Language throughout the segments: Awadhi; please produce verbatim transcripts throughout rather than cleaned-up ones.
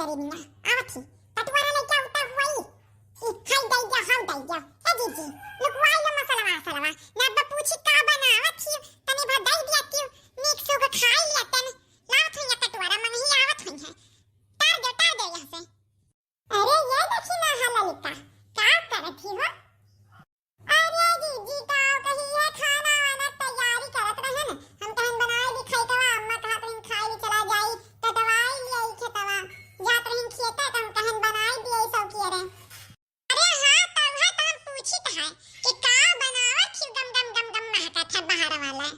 अरे मीना, आवत ही। कटुआरा लइका उता हुआ ही। ई, हाय दइ जा, हाउ दइ जा। ए जीजी, लुकवाई लो मसलवा, असलवा। ना अब पूछी का बनावत ही, तनी भर दइ दिया क्यों? नीक से ओके खाई लिया तन। लावत हुई है कटुआरा, मन ही आवत हुई है। टार दे, टार दे यहाँ से। अरे ये देखी ना हा ललिता, का करत ही हो? अरे जीजी, का कही है, खाना वाना तैयारी करत रहन। हम कहन बनाए दी खइकवा, अम्मा कहत रहिन खाई चला जाई, कटवाई लिया ई खेतवा। जात रहिन खेते, त हम कहन बनाए दिया ई सब किए रहे। अरे हाँ, त उहे त हम पूछित है कि का बनावत ही, गम गम गम गम महकत है बाहर वाला।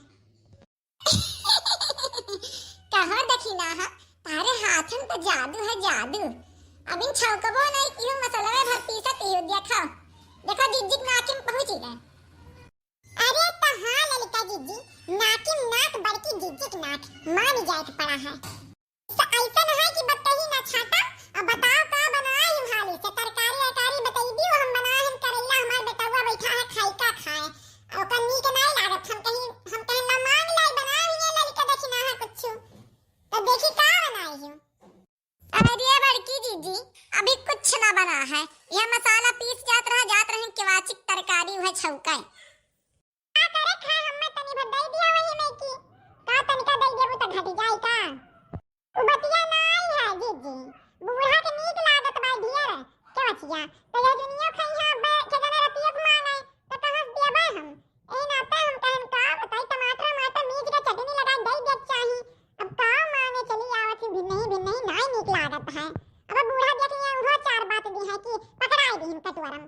कहाँ देखी ना हा, तारे हाथन पे जादू है, जादू। अबिन छौकबो नहीं कियो, मसलवे भर पीसत ही हो, देखो, देखो, जिज्जिक नाकिम पहुँची गए। अरे त हाँ ललिता जिज्जी, नाकिम नाक बड़की जिज्जिक नाक, मान जाए के पड़ा है। त ऐसन है कि बतही ना छाटा, अब बताओ का बनाए हम हाली से, तरकारी अरकारी बतई दियो, हम बनाए हम करेला, हमार बेटवा बैठा है खाई का खाए, ओकर नीक नहीं लागत, हम कहीं, हम कहीं ना मांग लाई, बनाए ही नहीं ललिता देखी ना है कुछ, तो देखी का बनाए हो। अरे बड़की जीजी, अभी कुछ ना बना है, यह मसाला पीस जात रहा, जात रहे केवाचिक तरकारी उहे छौकाए। का करे खा, हम्मे तनी भर दई दिया वही में की। का तनिका दई देबू त घट जाई का? उ बतिया नाई है जीजी, बूढ़ा के नीक लागत बा ढेर केवचिया। त यह दुनिया खई है, अब के जने रतिया के मांगे, त कहाँ से देबे हम? ए नाते हम कहन का बताई, टमाटर वमाटर मीज के चटनी लगा दई देत चाही। अब का मांगे चली आवत ही, भिन्नही भिन्नही नाई नीक लागत है। अब बूढ़ा देख लिया, उहो चार बात दी है कि पकड़ाई दीन कटुअरम।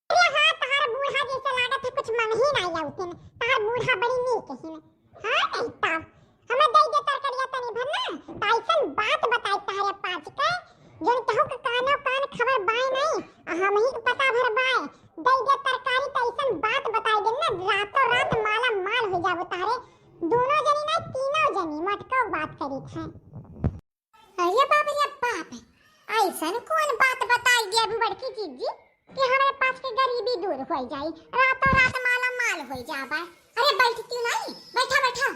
अरे हाँ, तहार बूढ़ा जैसे लागत है, कुछ मन ही ना लौटिन। तहार बूढ़ा बड़ी नीक हिन। हाँ, नहीं तब। हमें दे दे तरकरिया तनी भर ना। त ऐसन बात बताई तहरे पाँच के, जोन केहू के कानो कान खबर बाय नहीं, आ हम ही के पता भर बाय। दे दे तरकारी त ऐसन बात बताई दे ना, रातों रात माला माल हो जाबो तहरे। दोनों जनी नहीं, तीनों जनी मटको बात करी थे। अरे बाप रे बाप, ऐसन कौन बात बताई दिया अभी बड़की जीजी कि हमारे पास के गरीबी दूर हो जाई, रातों रात माला माल हो जाबा। अरे बैठ क्यों नहीं, बैठा बैठा।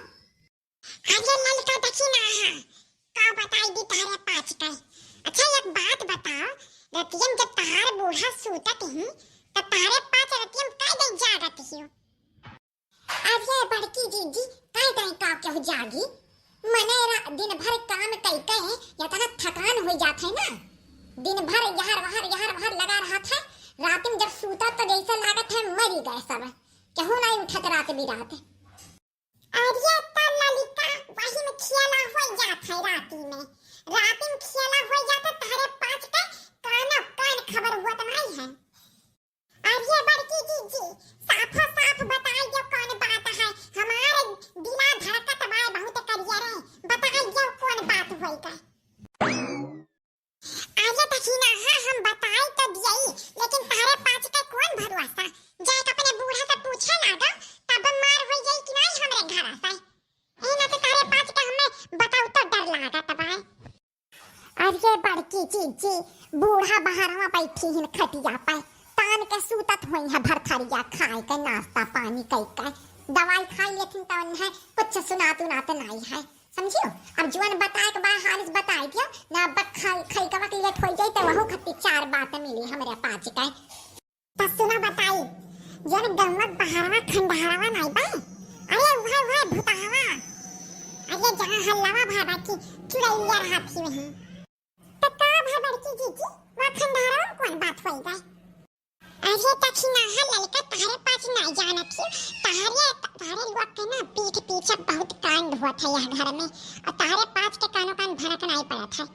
अरे ललका देखी ना हा, का बताई दी तारे पाँच के। अच्छा एक बात बताओ, रतियम जब तार बूढ़ा सूतत ही, त तारे पाँच रतियम कै दे जागत ही? अरे बड़की जीजी, कह दई का केहू जागी? मने रा-, दिन भर काम कई के इतना थकान हो जात है ना, दिन भर यहर वहर, यहर वहर लगा रहत है, रात में जब सूता तो जैसे लागत है मरी गए सब, केहू नहीं उठत रात बिरात। अरे त ललिका, वही में खेला हो जात है राती में, राती में खेला हो जात है, तहरे पाँच के कानो कान खबर हुआ तो नहीं है। अरे बड़की जीजी, साफो साफ बताई दो कौन बात है, हमारे दिला धड़कत बाय बहुत करिया रे, बताई दो कौन बात होई का। अरे दखिना, हाँ हम बताई तो दियई, लेकिन तारे पाँच के कौन भरोसा, जाके अपने बूढ़ा से पूछे लागा, तब मार होई जाई कि नहीं हमरे घर से। ए ना तो तारे पाँच के हमें बताऊ तो डर लागत बाय। अरे बड़की जीजी, बूढ़ा बहरवा बैठी हिन खटिया पे, तान के सूतत हुई है भरथरिया खाए के, नाश्ता पानी कई के, दवाई खाई लेथिन त उन्हें कुछ सुनात उनात नाई है, समझियो? अब जुअन बताए के बा हालिस बताई दियो, ना अब खई, खई के वक्त लेट होई जाई त वहू खत्ती चार बात मिली हमरे पाँच के। त सुना बताई, जन गौवा बहरवा खंडहरवा नाई बा? अरे उहे, उहे भुतहवा। अरे जहाँ हल्लावा भा बा की चुड़ैलिया रहत ही वहीं। त का भा बड़की जीजी, वा खंडहरवा में कौन बात होई बा? अरे दखिना हा ललका, तहरे पाँच नाई जानत ही, तहरे, तहरे लोग के ना पीठ पीछे बहुत कांड होत है यह घर में, और तहरे पाँच के कानो कान भनक नाई पड़त है।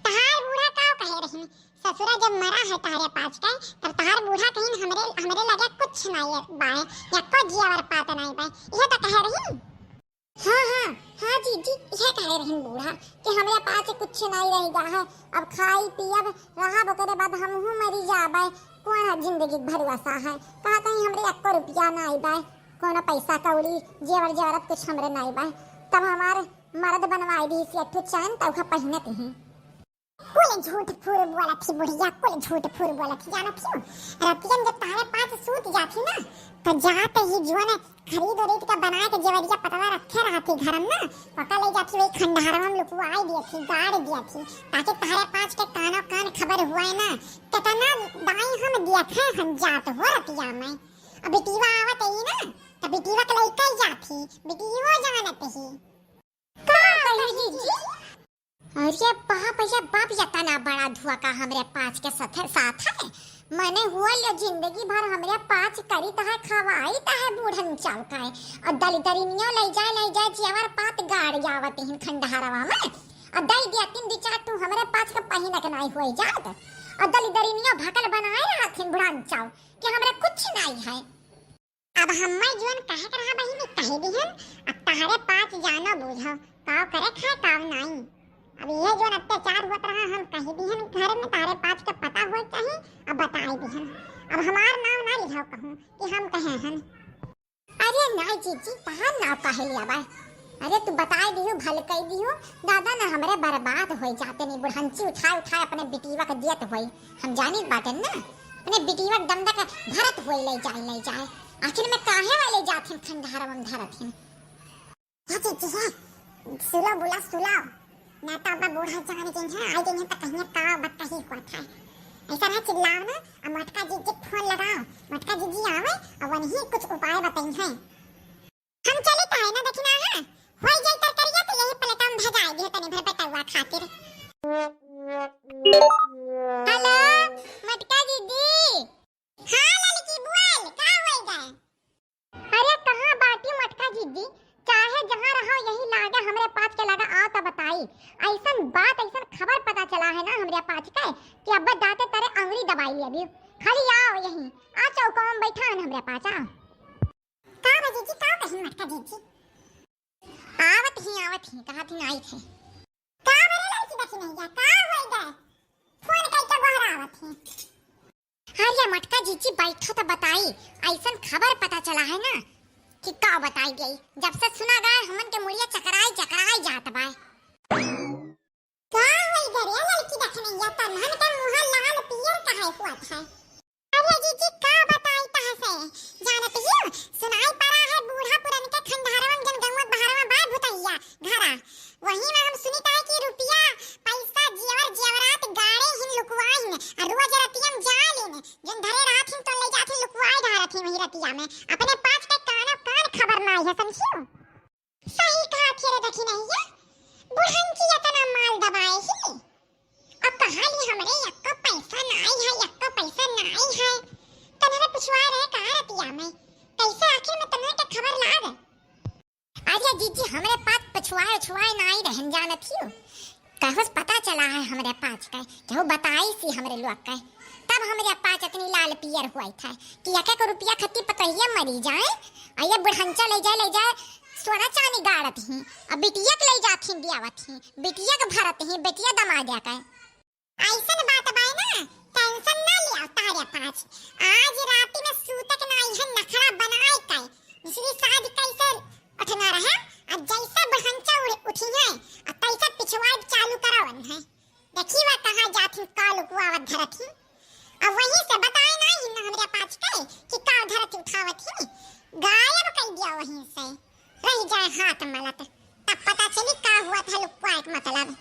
तहार बूढ़ा का कहे रही, ससुरा जब मरा है तहरे पाँच के, तब तहार बूढ़ा कहिन हमरे, हमरे लगे कुछ नाई बाय, या को जियावर पात नाई बाय, यह तो कहे रही। हाँ, हाँ, हाँ जीजी, यह कहे रही बूढ़ा कि हमरे पास कुछ नाई रह गा है, अब खाई पियब रहब, ओकरे बाद हमहू मरी जाबे, कौन है जिंदगी के भरोसा है, कहा कहीं हमरे एको रुपया नाई बाय, कोनो पैसा कौड़ी जेवर जेवरत कुछ हमरे नाई बाय, तब हमार मर्द बनवाई दी सी एक ठो चैन, तब उहे पहिनत ही। कुल झूठ फूर बोलत ही बुढ़िया, कुल झूठ फूर बोलत ही। जानत ही, रतियन जब तहरे पास सूत जात ही ना, त जात ही जुअन खरीद उरीद के बना के जेवरिया पतवा रखे रहत ही घर में ना, ओका ले जात ही वही खंडहरवा में लुकवाई दियत ही, गाड़ दियत ही, ताकि तहरे पास के कानो कान खबर हुए ना। केतना दाई हम दियत है, हम जात हो रतिया में। अब बिटिया आवत ही ना, त बिटिया के लइका ही जात ही, बिटियो जानत ही। का कही जीजी? अरे बाप, अरे बाप, एतना बड़ा धुआका हमरे पाँच के साथे, साथ है। मने हुआ ले जिंदगी भर हमरे पाँच करी तहे खवाई तहे बूढ़न चाव खाए। और दलिदरिनियो ले जाए, ले जाए जेवर पात गाड़ जावत हिन खंडहरवा में। और दई दिया तीन दू चार तू हमरे पाँच के पहिने के नाई हुए जात। और दलिदरिनियो भकल बनाए रहत हिन बुढ़न चाव कि हमरे कुछ नाई है। अब हम्मे जोन कहे के रहा बहिनी, कह दिहन। अब तहरे पाँच जानो बूझो, काव करे खाए, काव नाई। अब ये जोन अत्याचार होत रहा, हम कह दिहन, घर में तहरे पाँच के पता होए चाही, अब बताए दिहन। अब हमार नाव ना लिहो कहूँ कि हम कहे हन। अरे नाई जीजी, तहार नाव काहे लिया बा? अरे तू बताए दियो, भल कई दियो, दादा ना हमरे बर्बाद होई जाते नहीं, बुढ़ंची उठाए उठाए अपने बिटिया के दियत होई। हम जानित बाटेन ना, अपने बिटिया के दमदा के भरत होई ले जाए, ले जाए। आखिर में काहे वाले जात हिन खंडहरवा में धरत हिन? हे जीजी हे, सुलो बुला सुलो, ना तो अब बूढ़ा जान गई है, आई गई है तो कहीं का बतकही हुआ था। ऐसा ना चिल्लाओ ना, अब मोटका जीजी फोन लगाओ, मोटका जीजी आवे और वही कुछ उपाय बताई है। हम चली काहे ना दखिना है, होई जाई तरकरिया तो यही प्लेटा में भजाए दियो तनी भर बेटवा खातिर। हेलो, मटका दीदी। हाँ ललकी बोल, का होई गए? अरे कहाँ बाटी मटका दीदी, चाहे जहाँ रहो यही लागे हमरे पास के लगा आओ तो बताई। ऐसन बात, ऐसन खबर पता चला है ना हमरे पास के कि अब दाते तरे अंगुरी दबाई ले अभी। खाली आओ यही, आ चौका में बैठा है हमरे पास, आओ। का बा जीजी, का कही मटका जीजी? आवत ही, आवत ही, कहत ही आई थे। का बरे लड़की देखी नहीं जा, का होई गए? फोन करके गोहरावत ही। अरे मटका जीजी बैठो तो बताई, ऐसन खबर पता चला है ना कि का बताई गई। जब से सुना गए हमन के मुड़िया चकराई चकराई जात बाय। का होई गरे लड़की देखने या तन्हन के मुँह लाल पियर काहे हुआ था? अरे जीजी का बताई तहसे, जानत हियो सुनाई पड़ा है बूढ़ा पुरन के खंडहरवन जन गंवत बहरवा बाय भुतैया घरा, वही में हम सुनित है कि रुपया पैसा जेवर जेवरात गाड़े हिन लुकवाइन, आ रोज रतियम जालिन, जन धरे रहत हिन तो ले जात हिन लुकवाई धारत हिन वही रतिया में, अपने पास के कानो कान खबर नाई है समझियो। सही कहा थे रे दखिनहिया, बुढ़न की इतना माल दबाए ही। अब कहा ली हमरे यक्को पैसा नाई है, यक्को पैसा नाई है। तनरे पुछवा रहे कहा रतिया में, कैसे आखिर में तनरे के खबर लाग? अरे जीजी, हमरे पास पुछवाए उछवाए नाई रहन जानत हियो। कहूस पता चला है हमरे पाँच का, केहू बताई सी हमरे लोग का। तब हमरे पाँच इतनी लाल पियर हुआ था कि एक एक रुपया खत्ती पतोहिया मरी जाए, आ ये बुढ़ंचा ले जाए, ले जाए, सोना चांदी गाड़त ही, अब बिटिया के ले जात ही, दियावत ही, बिटिया के भरत ही, बिटिया दमाद का। ऐसन बात बाय ना, tension ना लिया तारे पाँच। आज राती में सूतक नाई है नखड़ा बनाए के, दूसरी शादी कैसे उठना रहे, अब जैसे बुढ़ंचा उठ-, उठी है, अब कैसे पिछवाड़ चालू करावन है। देखी वा कहाँ जात ही, का लुकुआवत धरत ही। अब वहीं से बताए ना ही ना हमरे पाँच के कि का धरत उठावत ही, गायब कर दिया वहीं से। रह जाए हाथ मलत, तब पता चली का हुआ था लुकुआ एक मतलब।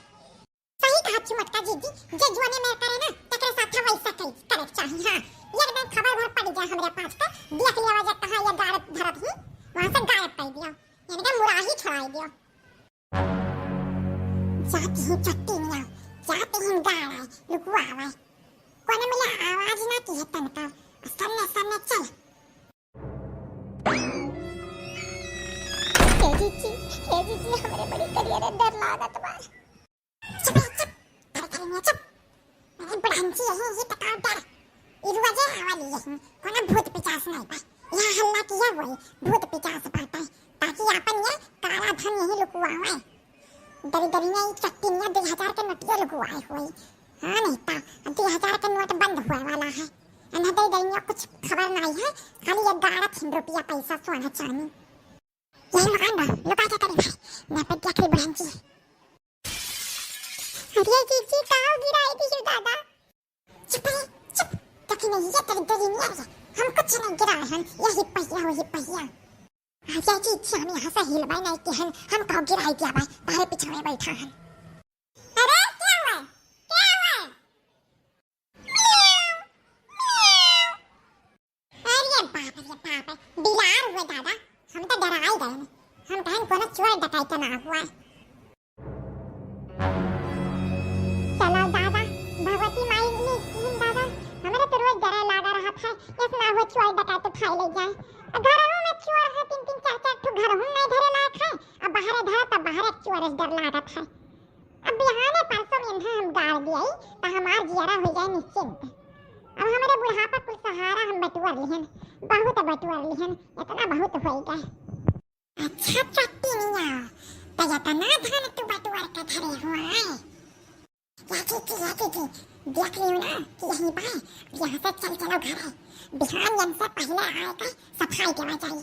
सही कहा थी मटका जीजी, जे जुआने में करे ना, तकरे साथ वैसा कई, करे के चाही, हाँ। एक दिन खबर भर पड़ गया हमरे पाँच के, देख लिया वजह कहाँ ये गायब धरत ही, वहाँ से गायब कर दिया। इनके मुराही छुड़ाई दिया। जाती ही चट्टी मियाँ, जाती ही गाय, लुकुआ आवे। कोने मिला आवाज ना की है तनका, सामने सामने चल। हे जीजी, हे जीजी, हमरे बड़ी करिया रे डर लागत बा। चुप रे, चुप। अरे करिया चुप। अरे बुढ़ांची यही, ये तो का डर। इरुआ जे आवाली यही, कोनो भूत पिचास नहीं बा। यहाँ हल्ला किया हुआ है, भूत पिचास बाटे। ताकि आपन ये काला धन यही लुकुआवे। दरी दरी में ये चट्टी में दो हजार के नोटिया लुकुआए हुए। हाँ नहीं ता, अब दो हजार के नोट बंद हुए वाला है। अन्ना दरी दरी में कुछ खबर नहीं है, खाली ये गाड़ा तीन रुपया पैसा सोना चांदी। यही मकान बा, लुका के करी भाई, ना पे देख ली बुढ़ांची। अरे जीजी, काउ गिराई दिहु दादा? चुप रे, चुप। देखी नहीं, ये तेरी दरिनिया रे, हम कुछ नहीं गिराए हन, यही पहिया, वही पहिया। आ जा जीजी, हम यहाँ से हिलबाई नहीं के हन, हम काउ गिराई दिया बाई, तारे पीछे में बैठा हन। अरे, क्या हुआ? क्या हुआ? म्याऊ, म्याऊ। अरे बाप रे बाप, बिलार हुए दादा, हम तो डराई गए। हम कहन कोनो चोर डकैत ना हुआ। चला दादा, भगवती माई ने कीन दादा, हमरे तो रोज डरे लागा रहत है, ऐसे ना हो चोर डकैत उठाई ले जाए। आ घरहू में चोर है, तीन तीन चार चार ठो घरहू नहीं धरे लायक है, अब बाहरे धरा तब बाहरे चोर से डर लागत है। अब बिहाने परसों में इन्हें हम गाड़ दियाई, त हमार जियरा हो जाए निश्चिंत। अब हमरे बुढ़ापा कुल सहारा हम बटुअर लिहन, बहुत बटुअर लिहन, इतना बहुत होई गए। अच्छा चट्टी मियाँ, त इतना धन तू बटुअर के धरे हो आए? या जीजी, या जीजी, देख लियो ना कि यहीं बा, अब यहाँ से चल चलो घरे। बिहान यन से पहले आए के सफाई देवा जाई।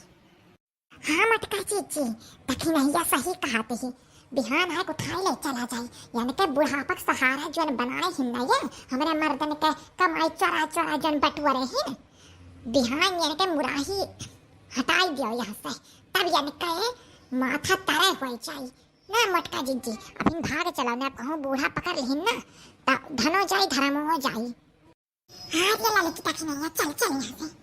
हाँ मोटका जीजी, दखिनहिया सही कहत ही। बिहान आए उठाई ले चला जाई। यानी के बुढ़ापक सहारा जौन बनाए हिन ना ये, हमरे मर्दन के कमाई चोरा चोरा जौन बटुअरे हिन। बिहान यानी के मुराही हटाई दियो यहाँ से, तब यानी के माथा तरे हो जाई। ना मोटका जीजी, अभी भाग चला, ना कहूँ बूढ़ा पकड़ लिहिन ना, त धनो जाई धर्मो जाई। हाँ रे ललकी दखिनहिया, चल चल यहाँ से।